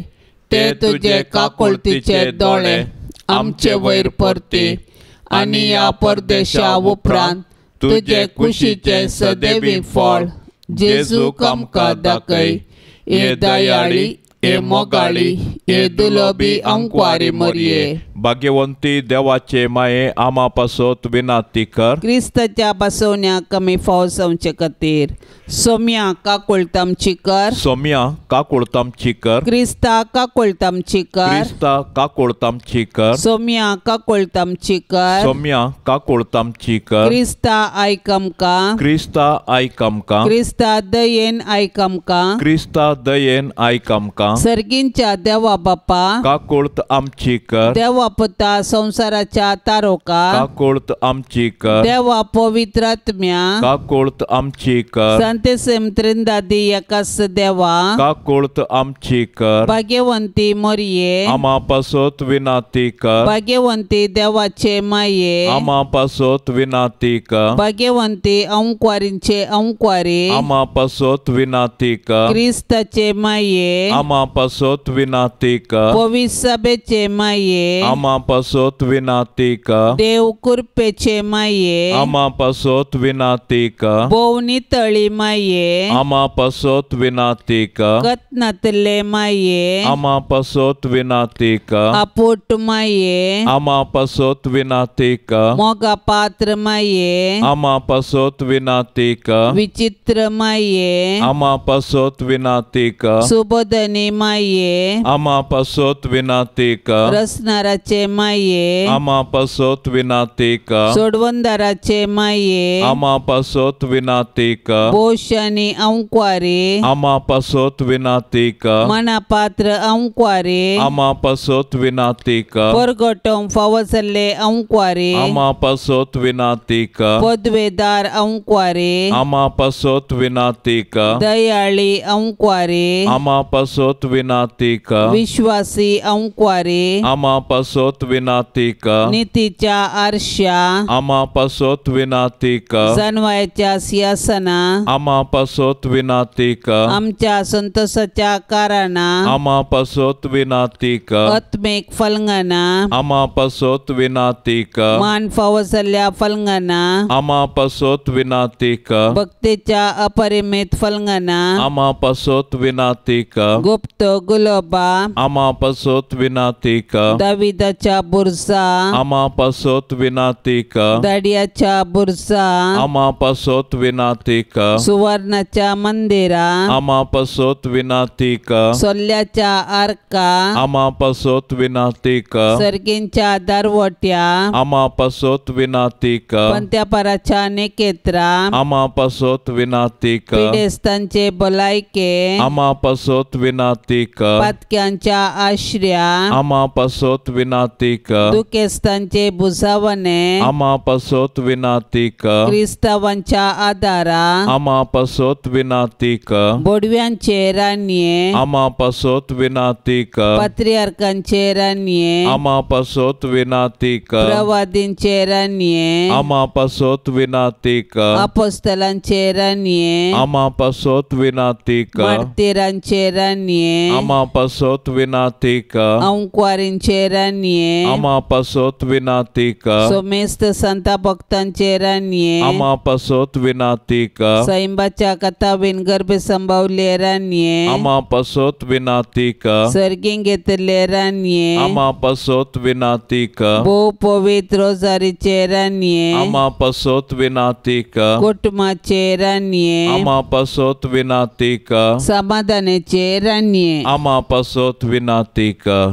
ते तुजे काकुळतीचे दोळे आमचे वयर परती आनी ह्या परदेशा उपरांत तुजे कुशीचें सदैवी फळ जेजूक आमकां दाखय। हे दयाळी, हे मोगाळी, हे दुलोबी अंकवारी मरिये, भाग्यवंती देवाचे माये आमा पासत विनंती कर। क्रिस्ताच्या बसवण्या कमी फाव जावचे खातीर सोम्या काकुळतामची कर, सोम्या काकुळतामची कर, क्रिस्ता काकुळतामची कर, क्रिस्ता काकुळतामची कर, सोम्या काकुळतामची कर, सोम्या काकुळतामची कर, क्रिस्ता आयक आमकां, क्रिस्ता आयक आमकां, क्रिस्ता दयेन आयक आमकां, क्रिस्ता दयेन आयक आमकां, सर्गींच्या देवा बापा काकुळत आमची कर, देवा पुता संसाराच्या तारोका काकुळत आमची कर, देवा पवित्र आत्म्या काकुळत आमची कर, संतेसेम त्रिंदादी एकास देवा काकुळत आमची कर, भाग्यवंती मरिये आमा पासत विनंती कर, भाग्यवंती देवाचे माये आमा पासत विनंती कर, भाग्यवंती अंकवारींचे अंकवारी आमा पासत विनंती कर, क्रिस्ताचे माये आमा पासत विनंती कर, पवित्र सभेचे माये आमा पासत विनाती कर। देव कुरपेचे माये आमा पासत विनाती कर। भोव नितळी माये आमा पासत विनाती कर। कतनातले माये आमा पासत विनाती कर। आपोट माये आमा पासत विनाती कर। मोगा पात्र माये आमा पासत विनाती कर। विचित्र माये आमा पासत विनाती कर। सुबोधनी माये आमा पासत विनाती कर। रसनाराचे माये आमा पासत विनाती कर। सोडवंदाराचे माये आमा पासत विनाती कर। बोशानी अंक्वारी आमा पासत विनाती कर। मना पात्र अंक्वारी आमा पासत विनाती कर। परगटोंक फावो जाल्ले अंक्वारी आमा पासत विनाती कर। पदवेदार अंक्वारी आमा पासत विनाती कर। दयाळी अंक्वारी आमा पासत विनाती कर। विश्वासी अंक्वारी आमा पासत विनाती कर। नितीच्या आरश्या आमा पासत विनाती कर। जनवायच्या सिंहासना आमा पासत विनाती कर। आमच्या संतोषाच्या कारणां आमा पासत विनाती कर। आत्मीक फलंगना आमा पासत विनाती कर। मान फावो जाल्ल्या फलंगना आमा पासत विनाती कर। भक्तीच्या अपरिमित फलंगना आमा पासत विनाती कर। गुप्त गुलोबा आमा पासत विनाती कर। दाविदाच्या बुरजा आमा पासत विनाती कर। दाडियाच्या बुरजा आमा पासत विनाती कर। सुवर्णाच्या मंदिरा आमा पासत विनाती कर। सोल्ल्याच्या आर्का आमा पासत विनाती कर। सर्गींच्या दारवट्या आमा पासत विनाती कर। पंत्यापराच्या नेकेत्रा आमा पासत विनाती कर। पिडेस्तांचे भलायके आमा पासत विनाती कर। पातक्यांच्या आश्र्या आमा पासत विनाती कर। दुखेस्तांचे बुजावणे आमा पासत विनाती कर। क्रिस्तावांच्या आदारा आमा पासत विनाती कर। बोडव्यांचे राणये आमा पासत विनाती कर। पात्रियार्कांचे राणये आमा पासत विनाती कर। प्रवादींचे राणये आमा पासत विनाती कर। अपोस्तलांचे राणये आमा पासत विनाती कर। मार्तीरांचे राणये आमा पासत विनाती कर। अंक्वारींचे राणये आमा पासत विनाती कर। सोमेस्त संता भक्तांचे राणये आमा पासत विनाती कर। सैंबाच्या कथावीन गर्भे संभावले राणये आमा पासत विनाती कर। सर्गीं घेतले राणये आमा पासत विनाती कर। भोव पवित्र रोजारीचे राणये आमा पासत विनाती कर। कुटुंबाचे राणये आमा पासत विनाती कर। समाधानाचे राणये आमा पासत विनाती कर।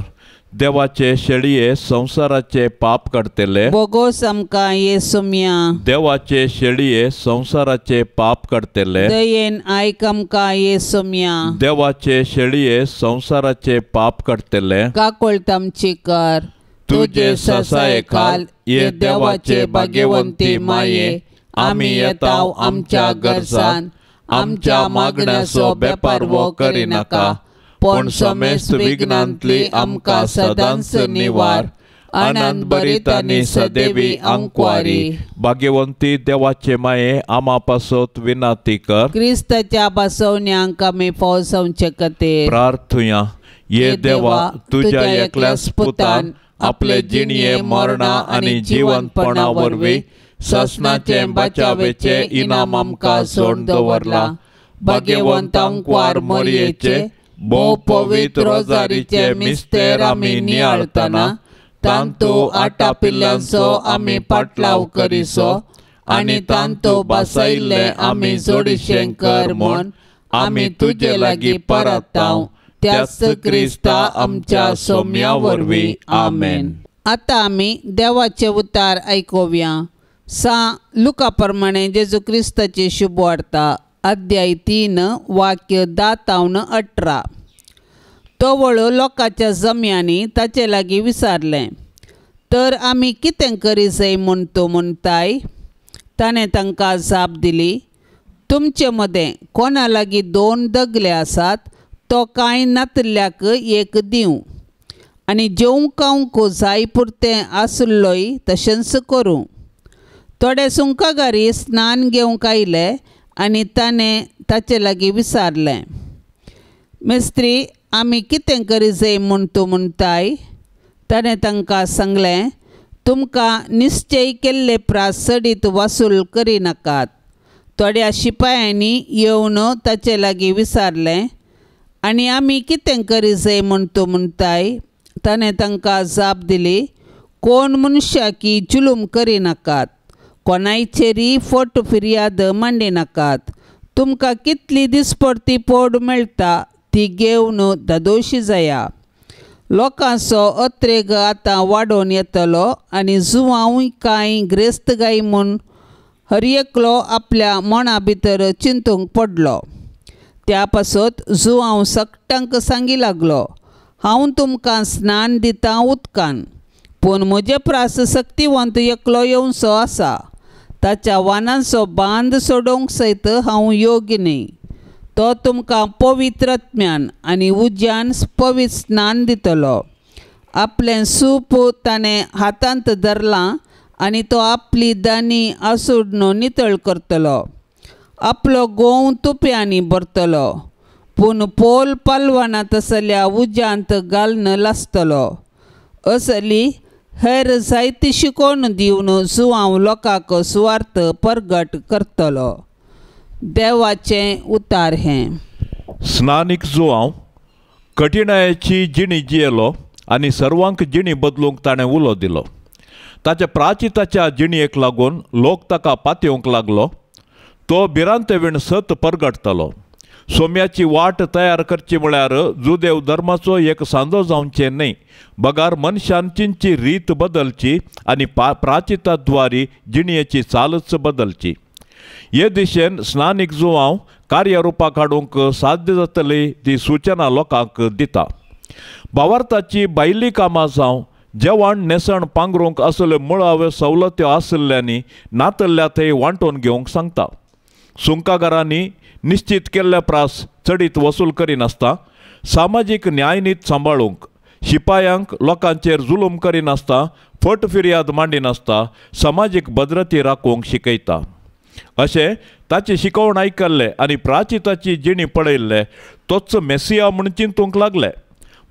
देवाचे शेळये संवसाराचे पाप काडटले बोगोस आमकां येसुम्या। देवाचे शेळये संवसाराचे पाप काडटले दयेन आयक आमकां येसुम्या। देवाचे शेळये संवसाराचे पाप काडटले काकोळत आमची कर। तुजे ससाये खाल ये देवाचे भाग्यवंती माये आमी येताव आमच्या गरजान आमच्या मागण्याचो बेपारवो करिनाका पूण समेस्त विघ्नांतली आमकां सदांच निवार। आनंद भरीत आनी सदैवी अंक्वारी। भाग्यवंती देवाचे माये आमा पासत विनाती कर। क्रिस्ताच्या बसवण्यांक आमी पावसावचे खातीर प्रार्थुया। ये देवा तुज्या एकल्याच पुतान आपले जिणये मरणा आनी जिवंतपणा वरवीं सासणाचे बचावेचे इनाम आमकां सोड दवरला। भाग्यवंत अंक्वार मोरयेचे भोव पवित्र रोजारीचे मिस्तेर आमी नियाळतना तांतू आटापिल्ल्यांचो आमी पाटलाव करिसो आनी तांतू बसयल्ले आमी जोडिशें कर म्हूण आमी तुजे लागीं परताव त्याच क्रिस्ता आमच्या सोम्या वरवीं आमेन। आतां आमी देवाचे उतार आयकुया। सा लुका प्रमाणे जेजू क्रिस्ताची शुभ वार्ता अध्याय 3 वाक्य 10-18। तो वळो लोकांच्या जम्यांनी ताचे लागीं विचारलें तर आमी कितें करी जाय म्हूण तूं म्हणटाय? ताणें तांकां जाप दिली तुमचे मदें कोणा लागीं 2 दगले आसात तो कांय नातल्याक एक दिवं आनी जेवंक खावंक जाय पुरतें आसलोय तशेंच करूं। थोडे सुंकागारी स्नान घेवंक आयले आनी ताणें ताचे लागीं विचारलें मिस्त्री आमी कितें करी जाय म्हूण तूं म्हणटाय? ताणें तांकां सांगलें, तुमकां निश्चय केल्ले प्रास चडीत वसूल करिनाकात. थोड्या शिपायांनी येवन ताचे लागीं विचारलें, आनी आमी कितें करी जाय म्हूण तूं म्हणटाय? ताणें तांकां जाप दिली, कोण मनशाकी जुलूम करिनाकात, कोणायचेरय फट फिर्याद मांडिनाकात. तुमकां कितली दिसपडती पोड मेळटा ती घेवन धादोशी जाया. लोकांचो अत्रेग आतां वाडोवन येतलो आनी जुवांवूय कांय ग्रेस्त गाय म्हूण हर एकलो आपल्या मना भितर चिंतूंक पडलो. त्या पासत जुवांव सगटांक सांगी लागलो, हांव तुमकां स्नान दितां उदकान, पूण म्हजे प्रास शक्तिवंत एकलो येवचो आसा. ताच्या वानांचो बांद सोडोवंक सयत हांव योग्य न्ही. तो तुमकां पवित्र आत्म्यान आनी उज्यान पवित्र स्नान दितलो. आपलें सूप ताणें हातांत धरलां आनी तो आपली दानी आसुडून नितळ करतलो. आपलो गोंव तुप्यांनी भरतलो, पूण पोल पालवाना तसल्या उज्यांत घालून लासतलो. असली हेर जायती शिकोवन दिवन जुवांव लोकांक सुवार्थ परगट करतलो. देवाचें उतार हें. स्नानीक जुवांव कठिणायेची जिणी जियेलो आनी सर्वांक जिणी बदलूंक ताणें उलो दिलो. ताच्या प्राचिताच्या जिणयेक लागून लोक ताका पातयेवंक लागलो. तो भिरांतेवीण सत परगटतलो. सोम्याची वाट तयार करची म्हळ्यार जुदेव धर्माचो एक सांदो जावचें न्हय, बगार मनशान चिंची रीत बदलची आनी प्राचिताद्वारी जिणयेची चालच बदलची. हे दिशेन स्नानीक जुवांव कार्यरुपाक हाडूंक साध्य जातली ती सुचना लोकांक दिता. भावार्थाची भायली कामां जावं जेवण न्हेसण पांगरूंक असल्यो मुळाव्यो सवलत्यो आशिल्ल्यांनी नातल्ल्या थंय वांटून घेवंक सांगता. सुंकागारांनी निश्चित केल्ल्या प्रास चडीत वसूल करिनासता सामाजीक न्यायनीत सांबाळूंक, शिपायांक लोकांचेर जुलूम करिनासता फट फिर्याद मांडिनासता समाजीक भद्रती राखूंक शिकयता. अशें ताची शिकवण आयकल्ले आनी प्राचिताची जिणी पळयल्ले तोच मेसिया म्हूण चिंतूंक लागले.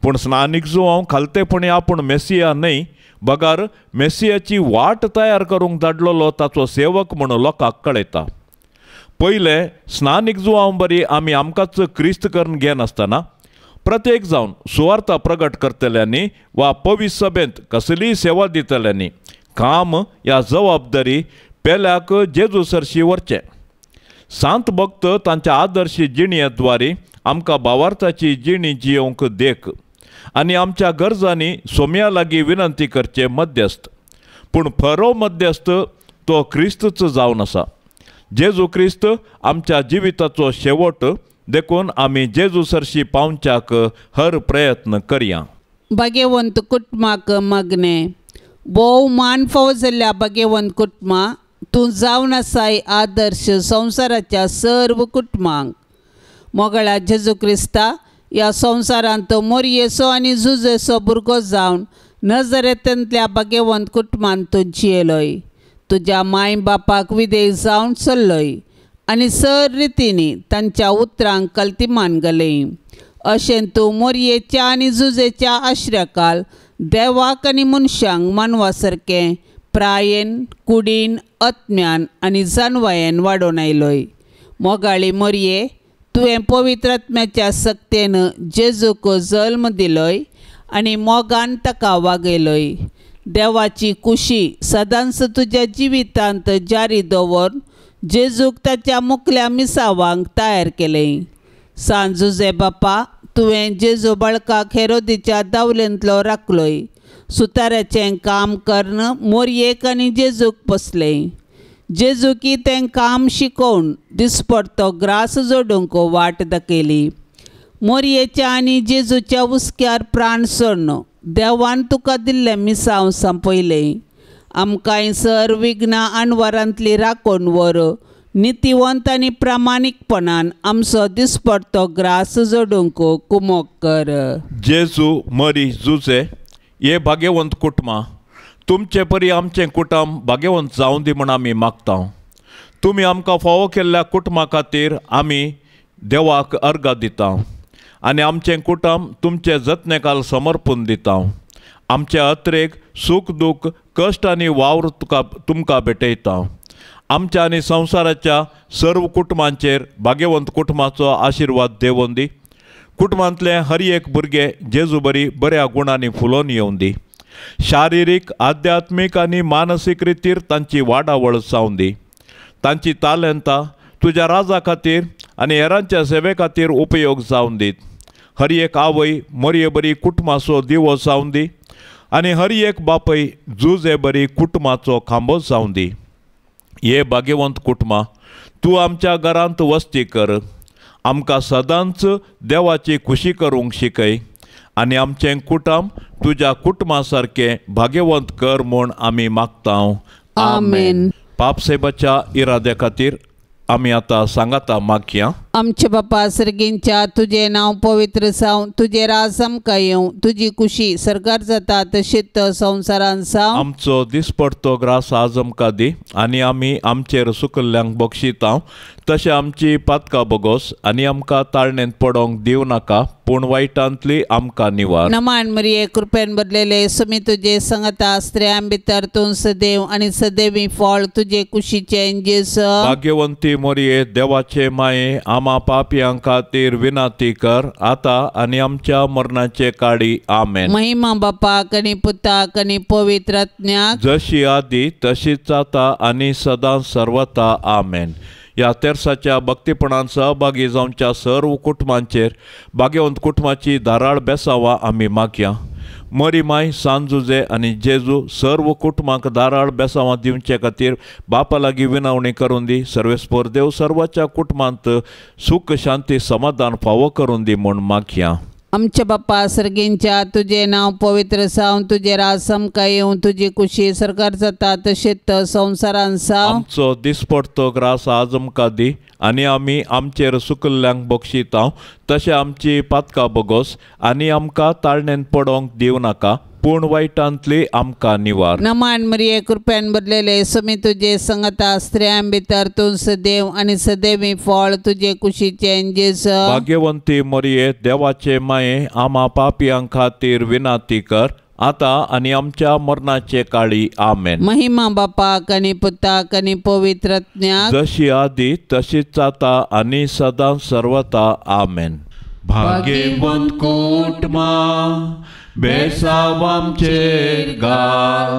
पूण स्नानीक जुवांव खालतेपणी आपूण मेसिया न्हय, बगार मेसियाची वाट तयार करूंक धाडलेलो ताचो सेवक म्हूण लोकांक कळयता. पयलें स्नानीक जुवांव बरी आमी आमकांच क्रिस्त करून घेनासतना प्रत्येक जावन सुवार्ता प्रगट करतल्यांनी वा पवित्र सभेंत कसलीय सेवा दितल्यांनी काम या जबाबदारी पेल्याक जेजू सरशी व्हरचें. सांत भक्त तांच्या आदर्शी जिणयेद्वारी आमकां भावार्थाची जिणी जियोवंक देख आनी आमच्या गरजांनी सोम्या लागीं विनंती करचे मध्यस्थ. पूण खरो मध्यस्थ तो क्रिस्तच जावन आसा. जेजू क्रिस्त आमच्या जिविताचो शेवट, देखून आमी जेजू सरशी पावच्याक हर प्रयत्न करया. भाग्यवंत कुटुंबाक मागणें. भोव मान फावो जाल्ल्या भाग्यवंत कुटुंबा, तूं जावन आसाय आदर्श संवसाराच्या सर्व कुटुंबांक. मोगळा जेजू क्रिस्ता, ह्या संवसारांत मोरयेचो आनी जुजेचो भुरगो जावन नजरेंतल्या भाग्यवंत कुटुंबांत तूं जियेलोय. तुज्या माय बापाक विदेश जावन चल्लोय आनी सर रितींनी तांच्या उतरांक कल्तिमान घालय. अशें तूं मोरयेच्या आनी जुजेच्या आश्र्याकाल देवाक आनी मनशांक मानवा सारकें प्रायेन, कुडीन, आत्म्यान आनी जानवायेन वाडोवन आयलोय. मोगाळी मोरये, तुवें पवित्र आत्म्याच्या सक्तेन जेजूक जल्म दिलोय आनी मोगान ताका वागयलोय. देवाची कुशी सदांच तुज्या जिवितांत जारी दवर जेजूक ताच्या मुकल्या मिसावांक तयार केलें. सांत जुजे बापा, तुवें जेजू बाळकाक हेरोदीच्या दावलेंतलो राखलोय. सुताराचें काम करून मोरयेक आनी जेजूक पोसलें. जेजूकी तें काम शिकोवन दिसपडतो ग्रास जोडूंक वाट दाखयली. मोरयेच्या आनी जेजूच्या हुस्क्यार प्राण सोडून देवान तुका दिल्लें मिसांव संपयलें. आमकांय सर विघ्नां अणवरांतली राखून व्हर. नितीवंत आनी प्रामाणीकपणान आमचो दिसपडतो ग्रास जोडूंक कुमोक कर. जेजू, मरी, जुजे हे भाग्यवंत कुटुंबां, तुमचे परी आमचें कुटुंब भाग्यवंत जावं दी म्हूण आमी मागता. तुमी आमकां फावो केल्ल्या कुटुंबा खातीर आमी देवाक अर्गां दिता आनी आमचें कुटुंब तुमचे जतनेकाल समर्पून दिता. आमच्या अत्रेक सूख दूख कश्ट आनी वावर तुका तुमकां भेटयता। आमच्या आनी संवसाराच्या सर्व कुटुंबांचेर भाग्यवंत कुटुंबाचो आशिर्वाद देवोन दी। कुटुंबांतले हर एक भुरगे जेजू बरी बऱ्या गुणांनी फुलोवन येवन दी। शारिरीक आध्यात्मीक आनी मानसीक रितीर तांची वाडावळ जावन दी। तांची तालेंतां तुज्या राजा खातीर आनी हेरांच्या सेवे खातीर उपयोग जावन दीत। हर एक आवय मोरये बरी कुटुंबाचो दिवो जावन दी आनी हर एक बापय जुजे बरी कुटुंबाचो खांबो जावन दी। हे भाग्यवंत कुटुंबा तूं आमच्या घरांत वस्ती कर, आमकां सदांच देवाची खुशी करूंक शिकय आनी आमचें कुटुंब तुज्या कुटुंबा सारकें भाग्यवंत कर म्हूण आमी मागता। आमेन। पापसेबाच्या इराद्या खातीर आमी आतां सांगाता मागया। आमचे बापा सर्गींच्या तुजें नांव पवित्र जावं, तुजें राज आमकां येवं, तुजी कुशी सरकार जाता तशीच संवसारान जावं। आमचो दिसपडतो ग्रास आज आमकां दी आनी आमी आमचेर सुकल्ल्यांक बक्षिता तशें आमची पातकां बोगोस आनी आमकां ताळणेंत पडोंक दिवं नाका, पूण वायटांतली आमकां निवार। नमान मरिये कृपेन भरलेले सुमी तुजे संगता, स्त्रियां भितर तूं सदैव आनी सदैवी फळ तुजे कुशीचें जेजू। भाग्यवंती मोरये देवाचे माये आमा पापयां खातीर विनंती कर आतां आनी आमच्या मरणाचे काळी। आमेन। महिमा बापाक आनी पुताक आनी पवित्र आत्म्याक, जशी आदी तशीच आतां आनी सदां सर्वता। आमेन। ह्या तेर्साच्या भक्तीपणान सहभागी जावच्या सर्व कुटुंबांचेर भाग्यवंत कुटुंबाची धाराळ बेसांवां आमी मागया। मरी माय सान जुजे आनी जेजू सर्व कुटुंबांक धाराळ बेसांवां दिवचे खातीर बापा लागीं विनवणी करून दी। सर्वेस्पर देव सर्वाच्या कुटुंबांत सूख शांती समाधान फावो करून दी म्हूण मागया। आमच्या बापा सर्गींच्या तुजें नांव पवित्र जावं, तुजें राज आमकां येवं, तुजी कुशी सरकार जाता तशीच संवसारान जावं। आमचो दिसपडतो ग्रास आज आमकां दी आनी आमी आमचेर सुकल्ल्यांक बक्षिता तशें आमची पातकां बोगोस आनी आमकां ताळणेंत पडोंक दिवं नाका, पूण वायटांतली आमकां निवार। नमान मरिये कृपेन भरलेले सुमी तुजे संगता, स्त्रियां भितर तूं सदैव आनी सदैवी फळ तुजे कुशीचें जेजू। भाग्यवंती मरिये देवाचे माये आमा पापयां खातीर विनंती कर आतां आनी आमच्या मरणाचे काळी। आमेन। महिमा बापाक आनी पुताक आनी पवित्र आत्म्याक, जशी आदी तशीच आतां आनी सदां सर्वता। आमेन। भाग्यवंत कुटुंबा बेसांव आमचेर घाल,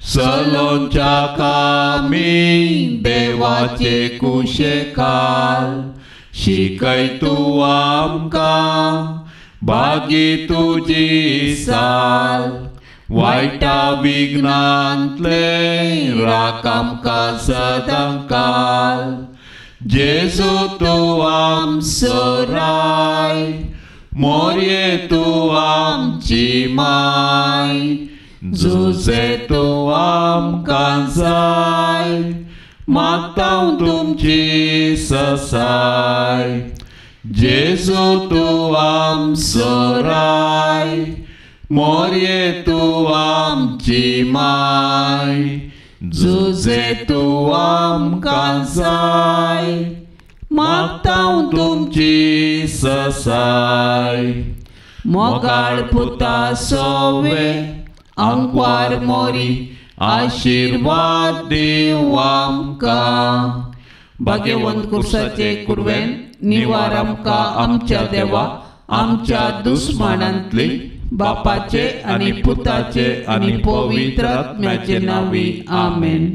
सलोंच्या कामी देवाचे कुशेखाल, शिकय तूं आमकां भागी तुजी साल, वायटा विघ्नांतले राख आमकां सदां काल। जेजू तूं आमचो राय, मोरये तूं आमची माय, जुजे तूं आमकां जाय, मागता तुमची ससाय। जेजू तूं आमचो राय, मोरये तूं आमची माय, जुजे तूं आमकां जाय, मागता तुमची ससाय। मोगाळ पुता सोवे आंकवार मोरी, आशिर्वाद दिवं आमकां। भाग्यवंत कुर्साचे कुरवेन निवार आमकां आमच्या देवा, आमच्या दुस्मानांतली, बापाचे आनी पुताचे आनी पवित्र आत्म्याचे नांवी। आमेन।